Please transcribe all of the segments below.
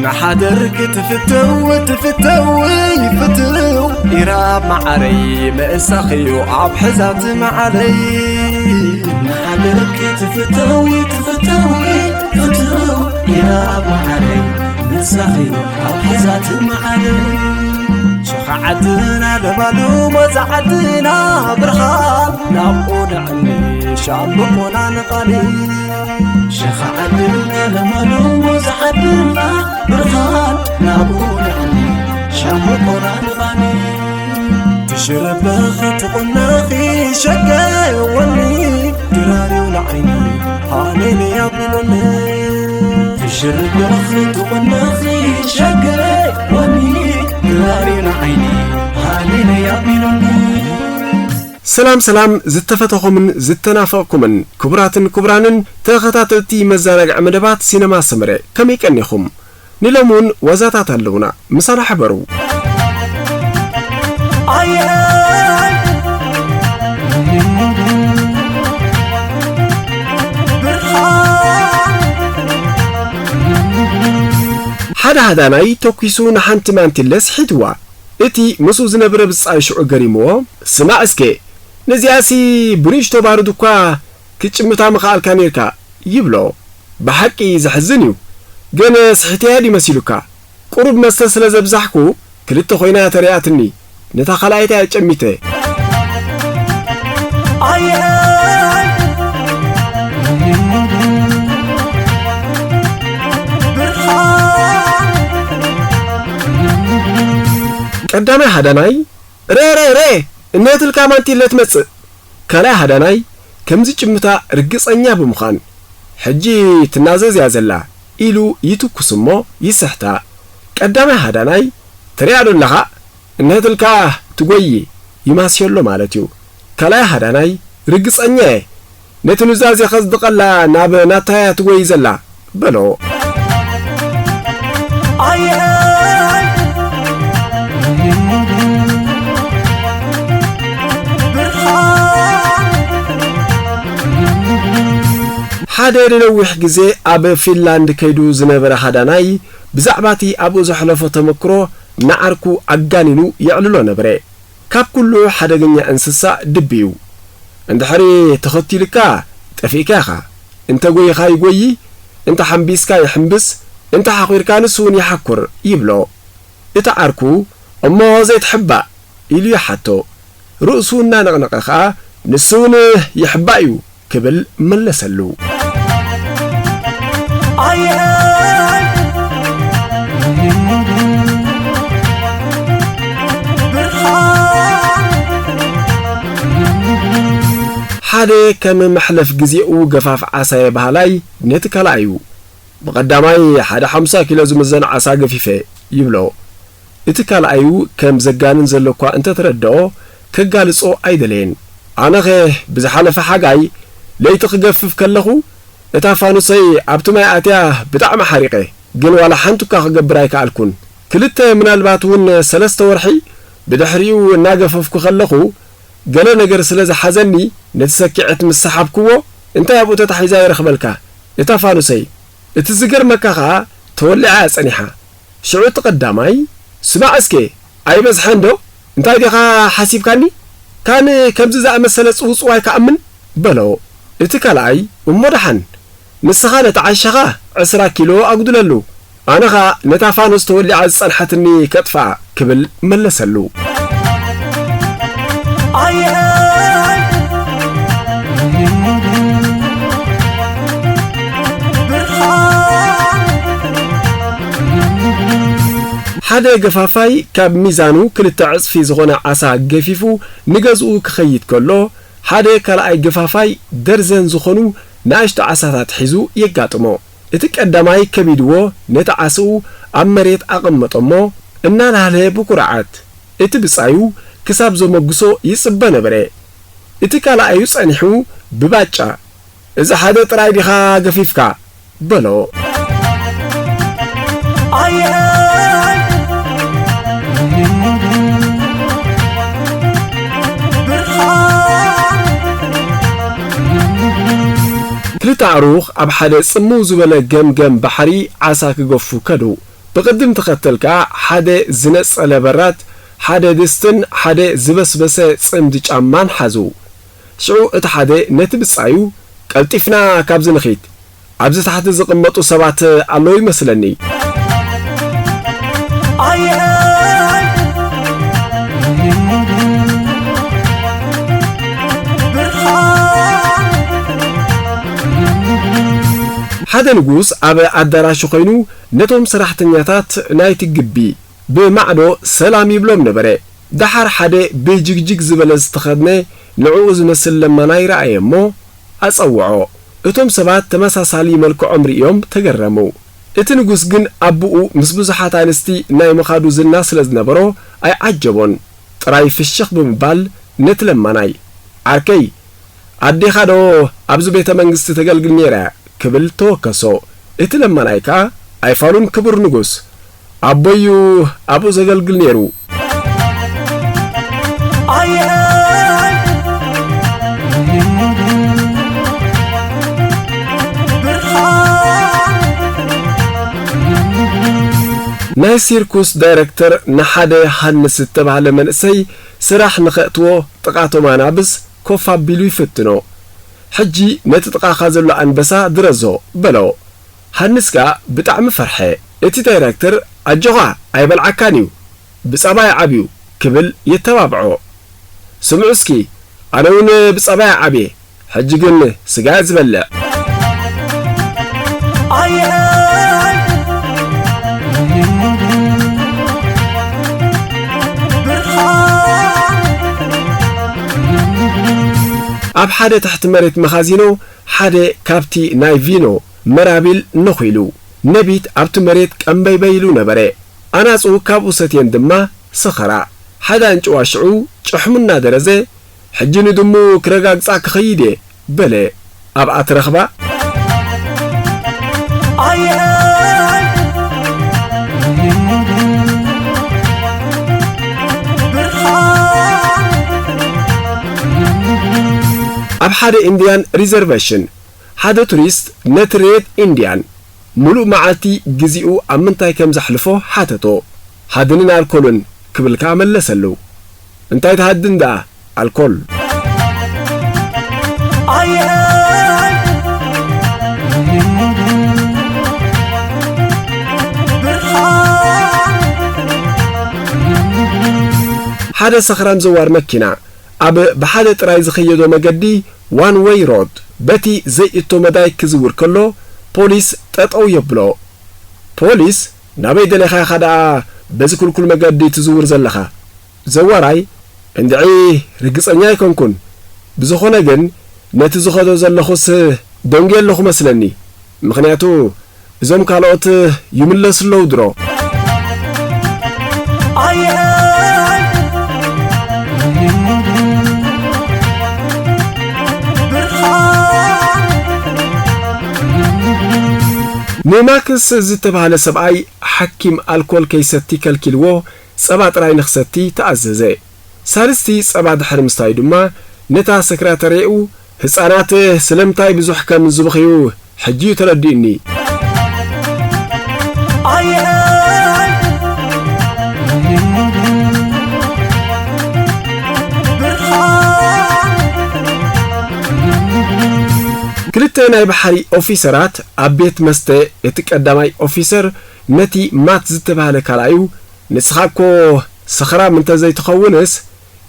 ንሓደር ክትፍተው ትፍተው ፍትው ኢራብ መዓረይ ምእሳኽዮ ኣብ ሕዛት መዓረይ። ንሓደር ክትፍተው ትፍተው ፍትው ኢራብ መዓረይ ምእሳኽዮ ኣብ ሕዛት መዓረይ። ሸኻ ዓድና ለማሉ ሞዛ ዓድና ብርሃን ናብኡ ንዕኒ ሻምብቆና ንቓኒ። ሸኻ ዓድና ለማሉ ሞዛ ዓድና ብርሃን ናብኡ ንዕኒ ሻምብቆና ንቓኒ። ትሽረበኺ ትቑነኺ ሸገወኒ ድራርዩ ንዓይኒ ሃሌሉያ ቢሉኒ። ትሽርበኺ ትቑነኺ ሸገወኒ ድራርዩ ንዓይኒ ሃሌሉያ ቢሉኒ። ሰላም ሰላም ዝተፈተኹምን ዝተናፈቕኩምን ክቡራትን ክቡራንን ተኸታተልቲ መዘናግዒ መደባት ሲነማ ሰመረ፣ ከመይ ቀኒኹም? ንሎሚ እውን ዋዛታት ኣለዉና፣ ምሳና ሕበሩ። ኣየይ! ብርሃን! ሓደ ሃዳናይ ተኲሱ ንሓንቲ ማንቲለ ስሒትዋ። እቲ ምስኡ ዝነበረ ብጻዩ ሽዑ ገሪምዎ፣ "ስማዕ እስከ፣ ነዚኣሲ ብንእሽቶ ባሩድ እኳ ክትጭምታ ምኸኣልካ ኔርካ" ይብሎ። ብሓቂ ዘሕዝን እዩ። ግን ስሒተያ ድዩ መሲሉካ? ቁሩብ መስተ ስለ ዘብዛሕኩ ክልተ ኮይና ተሪኣትኒ። ነታ ካልኣይቲ እያ ጨሚተ። ኣየይ! ብርሃን! ቀዳማይ ሃዳናይ፣ "ረ፣ ረ፣ ረ! እነትልካ ማንቲለ ትመጽእ!" ካልኣይ ሃዳናይ፣ ከምዚ ጭምታ ርግጸኛ ብምዃን፣ "ሕጂ ትናዘዝ እያ ዘላ" ኢሉ ይትኩስ እሞ ይስሕታ። ቀዳማይ ሃዳናይ፣ "ትሪኣ ዶ ኣለኻ? እነትልካ ትጎዪ፣ ይማስየሎ ማለት እዩ። ካልኣይ ሃዳናይ፣ ርግጸኛ እየ፣ ነቲ ኑዛዜ ከጽድቐላ ናብ ናታያ ትጎዪ ዘላ" በሎ። ኣየይ! ብርሃን! ሓደ ንነዊሕ ግዜ ኣብ ፊንላንድ ከይዱ ዝነበረ ሃዳናይ፣ ብዛዕባ እቲ ኣብኡ ዘሕለፎ ተመክሮ ንዓርኩ ኣጋኒኑ የዕልሎ ነበረ። ካብ ኩሉ ሓደገኛ እንስሳ ድቢ እዩ። እንድሕሪ ተኸቲሉካ፣ ጠፊእካ ኢኻ። እንተ ጎይኻ ይጎዪ፣ እንተ ሓምቢስካ ይሕምብስ፣ እንተ ሓኹርካ ንሱ እውን ይሓኩር ይብሎ። እቲ ዓርኩ፣ "እሞ ዘይትሕባእ?" ኢሉ ይሓቶ። ርእሱ እናነቕነቐ ኸኣ፣ "ንሱ እውን ይሕባእ እዩ" ክብል መለሰሉ። ኣየይ! ብርሃን! ሓደ ከም መሕለፍ ግዜኡ ገፋፍ ዓሳየ በሃላይ ነቲ ካልኣዩ፣ "ብቐዳማይ ሓደ ሓምሳ ኪሎ ዝምዘን ዓሳ ገፊፈ" ይብሎ። እቲ ካልኣዩ ከም ዘጋንን ዘሎ እኳ እንተተረድኦ፣ ከጋልጾ ኣይደለየን። ኣነኸ ብዝሓለፈ ሓጋይ ለይቲ ክገፍፍ ከለኹ፣ እታ ፋኑሰይ ኣብቲ ማይ ኣትያ ብጣዕሚ ሓሪቐ፣ ግን ዋላ ሓንቲ እኳ ክገብር ኣይከኣልኩን። ክልተ ምናልባት እውን ሰለስተ ወርሒ ብድሕሪኡ እናገፈፍኩ ከለኹ፣ ገለ ነገር ስለ ዝሓዘኒ፣ ነቲ ሰኪዐት ምስ ሰሓብክዎ፣ እንታይ ኣብኡ ተታሒዛ ይረኽበልካ? እታ ፋኑሰይ። እቲ ዝገርመካ ኸኣ፣ ተወሊዓ እያ ጸኒሓ። ሽዑ እቲ ቀዳማይ፣ "ስማዕ እስከ፣ ኣይበዝሐን ዶ? እንታይ ዲኻ ሓሲብካኒ? ካን ከምዚ ዝኣመሰለ ጽውጽዋይ ክኣምን?" በሎ። እቲ ካልኣይ፣ "እሞ ደሓን፣ ንስኻ ነቲ ዓሻኻ ዕስራ ኪሎ ኣጉድለሉ፣ ኣነ ኸኣ ነታ ፋኑስ ተወሊዓ ዝጸንሓትኒ ከጥፍኣ" ክብል መለሰሉ። ኣየይ! ብርሃን! ሓደ ገፋፋይ ካብ ሚዛኑ ክልተ ዕጽፊ ዝኾነ ዓሳ ገፊፉ ንገዝኡ ክኸይድ ከሎ፣ ሓደ ካልኣይ ገፋፋይ ደርዘን ዝኾኑ ንኣሽቱ ዓሳታት ሒዙ የጋጥሞ። እቲ ቀዳማይ ከቢድዎ ነቲ ዓስኡ ኣብ መሬት ኣቐመጦ እሞ፣ እናላህለሀ ብኩርዓት እቲ ብጻዩ ክሳብ ዘመጉሶ ይጽበ ነበረ። እቲ ካልኣዩ ጸኒሑ ብባጫ፣ "እዚ ሓደ ጥራይ ዲኻ ገፊፍካ?" በሎ። ኣየይ! ብርሃን! ክልተ ኣዕሩኽ ኣብ ሓደ ጽምው ዝበለ ገምገም ባሕሪ ዓሳ ክገፉ ከዱ። ብቕድም ተኸተል ከኣ ሓደ ዝነጸለ በራድ፣ ሓደ ድስትን ሓደ ዝበስበሰ ጽምዲ ጫማን ሓዙ። ሽዑ እቲ ሓደ ነቲ ብጻዩ፣ "ቀልጢፍና ካብዚ ንኺድ፣ ኣብዚ ታሕቲ ዝቕመጡ ሰባት ኣለዉ ይመስለኒ።" ሓደ ንጉስ ኣብ ኣዳራሹ ኾይኑ ነቶም ሰራሕተኛታት ናይቲ ግቢ ብማዕዶ ሰላም ይብሎም ነበረ። ደሓር ሓደ ብጅግጅግ ዝበለ ዝተኸድነ ንዕኡ ዝመስል ለማናይ ረኣየ እሞ ኣጸውዖ። እቶም ሰባት ተመሳሳሊ መልክዖም ርእዮም ተገረሙ። እቲ ንጉስ ግን ኣቦኡ ምስ ብዙሓት ኣንስቲ ናይ ምኻዱ ዝና ስለ ዝነበሮ ኣይዓጀቦን። ጥራይ ፍሽኽ ብምባል ነቲ ለማናይ፣ "ዓርከይ፣ ኣዴኻ ዶ ኣብዚ ቤተ መንግስቲ ተገልግል ነይራ?" ክብል ተወከሶ። እቲ ለማናይ ከኣ፣ "ኣይፋሉን ክቡር ንጉስ፣ ኣቦዩ ኣብኡ ዘገልግል ነይሩ።" ናይ ሲርኩስ ዳይረክተር ንሓደ ሃንስ ዝተባህለ መንእሰይ ስራሕ ንኸእትዎ ጥቓቶም ኣናብስ ኮፍ ኣቢሉ ይፍትኖ። "ሕጂ ነቲ ጥቓኻ ዘሎ ኣንበሳ ድረዞ" በሎ። ሃንስ ከኣ ብጣዕሚ ፈርሐ። እቲ ዳይረክተር፣ "ኣጆኻ፣ ኣይበልዓካን እዩ፣ ብጻባይ ዓብዩ" ክብል የተባብዖ። "ስምዑ እስኪ፣ ኣነ እውን ብጻባይ ዓብየ፣ ሕጂ ግን ስጋ እየ ዝበልዕ።" ኣብ ሓደ ትሕቲ መሬት መኻዚኖ ሓደ ካብቲ ናይ ቪኖ መራቢል ነኺሉ፣ ነቢት ኣብቲ መሬት ቀምበይበይ ኢሉ ነበረ። ኣናጹ ካብኡ ሰትየን ድማ ሰኸራ። ሓደ ኣንጭዋ ሽዑ ጭሕሙ እናደረዘ፣ "ሕጂ ንድሙ ክረጋግጻ ክኸይድ እየ" በለ። ኣብኣ ትረኽባ። ኣብ ሓደ ኢንድያን ሪዘርቬሽን ሓደ ቱሪስት ነቲ ሬድ ኢንድያን፣ "ሙሉእ መዓልቲ ግዜኡ ኣብ ምንታይ ከም ዘሕልፎ?" ሓተቶ። "ሃድንን ኣልኮልን" ክብል ከኣ መለሰሉ። "እንታይ ትሃድን ደኣ ኣልኮል?" ሓደ ሰኽራም ዘዋር መኪና ኣብ ብሓደ ጥራይ ዝኸየዶ መገዲ፣ ዋን ዌይ ሮድ፣ በቲ ዘይእቶ መዳይ ክዝውር ከሎ፣ ፖሊስ ጠጠው የብሎ። ፖሊስ፣ "ናበይ ደሊኻ ኢኻ ደኣ በዚ ኩልኩል መገዲ ትዝውር ዘለኻ?" ዘዋራይ፣ "እንድዒ ርግጸኛ ኣይኮንኩን። ብዝኾነ ግን ነቲ ዝኸዶ ዘለኹስ ደንጉየ ኣለኹ መስለኒ። ምኽንያቱ እዞም ካልኦት ይምለሱ ኣለዉ ድሮ።" ንማክስ ዝተባህለ ሰብኣይ ሓኪም ኣልኮል ከይሰቲ ከልኪልዎ፣ ጸባ ጥራይ ንኽሰቲ ተኣዘዘ። ሳልስቲ ጸባ ድሕሪ ምስታዩ ድማ፣ ነታ ሰክራተርያኡ፣ "ህጻናት ስለምንታይ ብዙሕ ከም ዝብኽዩ ሕጂ እዩ ተረዲኡኒ።" ክልተ ናይ ባሕሪ ኦፊሰራት ኣብ ቤት መስተ፣ እቲ ቀዳማይ ኦፊሰር ነቲ ማት ዝተባህለ ካልኣዩ፣ "ንስኻ እኮ ሰኽራም እንተዘይትኸውንስ፣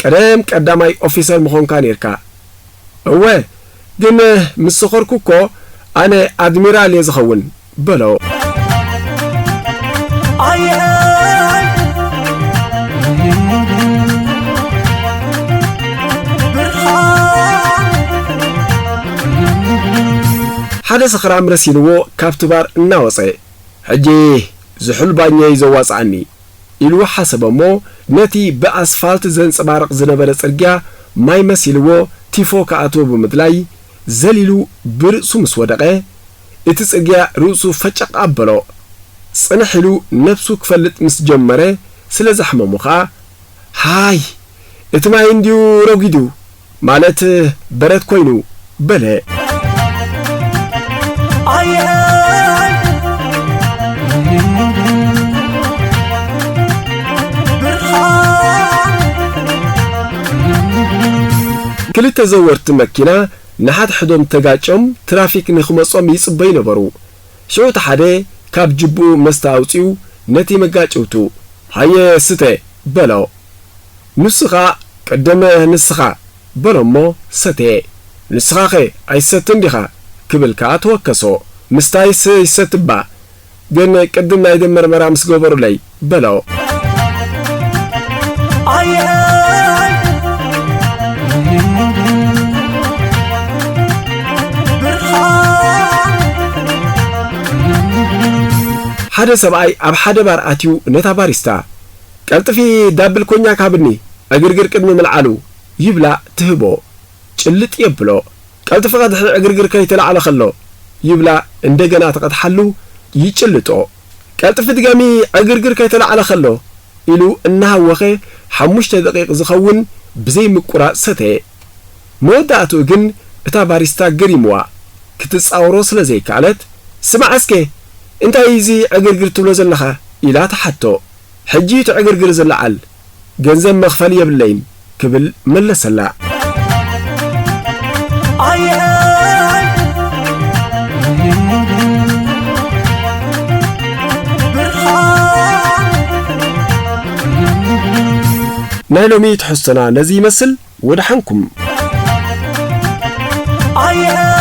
ቀደም ቀዳማይ ኦፊሰር ምኾንካ ኔርካ።" "እወ፣ ግን ምስ ሰኸርኩ እኮ ኣነ ኣድሚራል እየ ዝኸውን" በሎ። ሓደ ሰኽራም ረሲንዎ ካብቲ ባር እናወጸ፣ "ሕጂ ዝሑል ባኛ እዩ ዘዋጽኣኒ" ኢሉ ሓሰበ እሞ፣ ነቲ ብኣስፋልት ዘንጸባርቕ ዝነበረ ጽርግያ ማይ መሲልዎ ቲፎ ክኣትዎ ብምድላይ፣ ዘሊሉ ብርእሱ ምስ ወደቐ፣ እቲ ጽርግያ ርእሱ ፈጨቕ ኣበሎ። ጽንሕ ኢሉ ነብሱ ክፈልጥ ምስ ጀመረ፣ ስለ ዘሕመሞ ኸኣ፣ "ሃይ፣ እቲ ማይ እንድዩ ረጒዱ፣ ማለት በረድ ኮይኑ" በለ። ተዘወርቲ መኪና ንሓድሕዶም ተጋጭዮም ትራፊክ ንኽመጾም ይጽበዩ ነበሩ። ሽዑ እቲ ሓደ ካብ ጅብኡ መስተ ኣውጺኡ ነቲ መጋጭውቱ፣ "ሃየ ስተ" በሎ። ንሱ ኸኣ፣ "ቅድም ንስኻ" በሎ እሞ ሰተየ። "ንስኻኸ ኣይትሰትን ዲኻ?" ክብል ከኣ ተወከሶ። "ምስታይስ ይሰትባ፣ ግን ቅድም ናይ ደም መርመራ ምስ ገበሩለይ" በሎ። ኣየይ! ብርሃን! ሓደ ሰብኣይ ኣብ ሓደ ባር ኣትዩ ነታ ባሪስታ፣ "ቀልጥፊ ዳብል ኮኛክ ሃብኒ፣ ዕግርግር ቅድሚ ምልዓሉ" ይብላ ትህቦ። ጭልጥ የብሎ። "ቀልጥፍኻ ድሕሪ ዕግርግር ከይተላዕለ ከሎ" ይብላ እንደገና ትቐድሓሉ፣ ይጭልጦ። "ቀልጥፊ ድገሚ፣ ዕግርግር ከይተላዕለ ከሎ" ኢሉ እናሃወኸ ሓሙሽተ ደቂቕ ዝኸውን ብዘይ ምቁራጽ ሰተየ። መወዳእትኡ ግን እታ ባሪስታ ገሪምዋ፣ ክትጻወሮ ስለ ዘይከኣለት፣ "ስማዕ እስከ፣ እንታይ እዩ እዚ ዕግርግር ትብሎ ዘለኻ?" ኢላ ትሓቶ። "ሕጂ እዩ እቲ ዕግርግር ዝለዓል፣ ገንዘብ መኽፈሊ የብለይን" ክብል መለሰላ። ኣየይ! ብርሃን! ናይ ሎሚ ትሕዝቶና ነዚ ይመስል። ወደሓንኩም። ኣየይ!